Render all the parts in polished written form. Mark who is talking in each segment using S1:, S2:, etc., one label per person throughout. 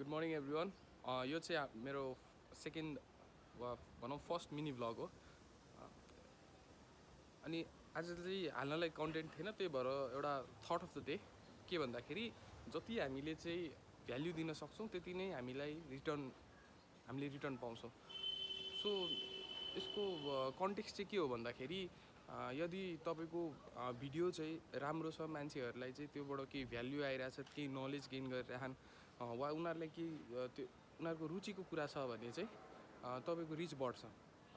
S1: Good morning everyone. यो चाहिँ मेरो सेकेन्ड वा भनौँ फर्स्ट मिनी भ्लग हो। अनि आज चाहिँ हाल्नलाई कन्टेन्ट थिएन, त्यही भएर एउटा थट अफ द डे के भन्दाखेरि जति हामीले चाहिँ भ्याल्यु दिन सक्छौँ त्यति नै हामीले रिटर्न पाउँछौँ। सो यसको कन्टेक्स्ट चाहिँ के हो भन्दाखेरि यदि तपाईँको भिडियो चाहिँ राम्रो छ, मान्छेहरूलाई चाहिँ त्योबाट केही भ्याल्यु आइरहेछ, केही नलेज गेन गरिरहन् वा उनीहरूलाई केही त्यो उनीहरूको रुचिको कुरा छ भने चाहिँ तपाईँको रिच बढ्छ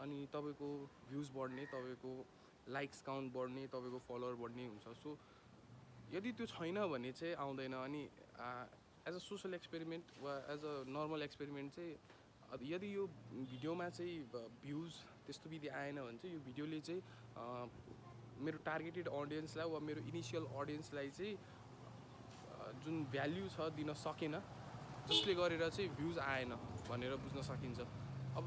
S1: अनि तपाईँको भ्युज बढ्ने, तपाईँको लाइक्स काउन्ट बढ्ने, तपाईँको फलोवर बढ्ने हुन्छ। सो यदि त्यो छैन भने चाहिँ आउँदैन। अनि एज अ सोसल एक्सपेरिमेन्ट वा एज अ नर्मल एक्सपेरिमेन्ट चाहिँ यदि यो भिडियोमा चाहिँ भ्युज त्यस्तो विधि आएन भने चाहिँ यो भिडियोले चाहिँ मेरो टार्गेटेड अडियन्सलाई वा मेरो इनिसियल अडियन्सलाई चाहिँ जुन भ्याल्यु छ दिन सकेन, जसले गरेर चाहिँ भ्युज आएन भनेर बुझ्न सकिन्छ। अब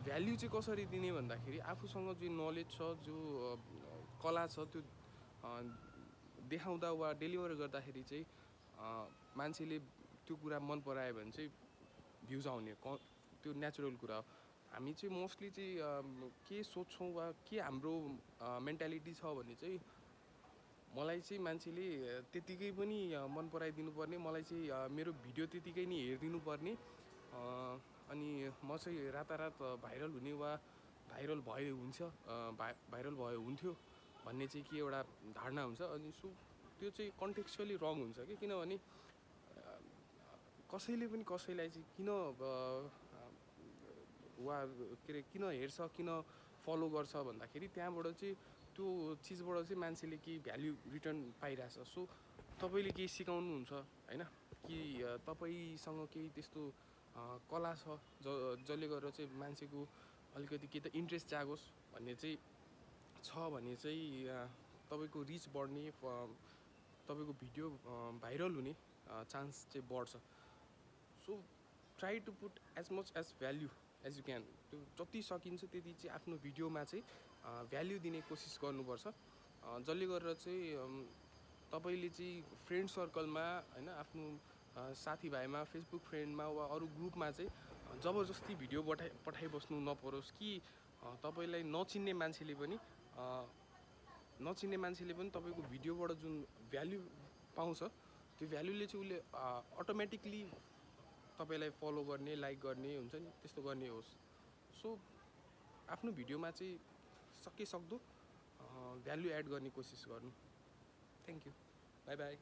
S1: भ्याल्यु चाहिँ कसरी दिने भन्दाखेरि आफूसँग जो नलेज छ, जो कला छ, त्यो देखाउँदा वा डेलिभर गर्दाखेरि चाहिँ मान्छेले त्यो कुरा मन परायो भने चाहिँ भ्युज आउने त्यो नेचुरल कुरा हो। हामी चाहिँ मोस्टली चाहिँ के सोच्छौँ वा के हाम्रो मेन्टालिटी छ भने चाहिँ मलाई चाहिँ मान्छेले त्यतिकै पनि मन पराइदिनु पर्ने, मलाई चाहिँ मेरो भिडियो त्यतिकै नै हेरिदिनु पर्ने, अनि म चाहिँ रातारात भाइरल हुने वा भाइरल भाइरल भयो हुन्थ्यो भन्ने चाहिँ के एउटा धारणा हुन्छ। अनि सो त्यो चाहिँ कन्टेक्चुअली रङ हुन्छ कि, किनभने कसैले पनि कसैलाई चाहिँ किन वा के अरे किन हेर्छ, किन फलो गर्छ भन्दाखेरि त्यहाँबाट चाहिँ त्यो चिजबाट चाहिँ मान्छेले केही भ्याल्यु रिटर्न पाइरहेछ। सो तपाईँले केही सिकाउनुहुन्छ होइन, कि तपाईँसँग केही त्यस्तो कला छ जसले गरेर चाहिँ मान्छेको अलिकति के त इन्ट्रेस्ट जागोस् भन्ने चाहिँ छ भने चाहिँ तपाईँको रिच बढ्ने, तपाईँको भिडियो भाइरल हुने चान्स चाहिँ बढ्छ। So try to put as much as value as you can. त्यो जति सकिन्छ त्यति चाहिँ आफ्नो भिडियोमा चाहिँ भ्याल्यु दिने कोसिस गर्नुपर्छ, जसले गरेर चाहिँ तपाईँले चाहिँ फ्रेन्ड सर्कलमा होइन, आफ्नो साथीभाइमा, फेसबुक फ्रेन्डमा वा अरू ग्रुपमा चाहिँ जबरजस्ती भिडियो पठाइबस्नु नपरोस् कि तपाईँलाई नचिन्ने मान्छेले पनि तपाईँको भिडियोबाट जुन भ्याल्यु पाउँछ त्यो भ्याल्युले चाहिँ उसले अटोमेटिकली तपाईँलाई फलो गर्ने, लाइक गर्ने हुन्छ नि, त्यस्तो गर्ने होस्। सो आफ्नो भिडियोमा चाहिँ सकेसक्दो भ्याल्यु एड गर्ने कोसिस गर्नु। Thank you, by by.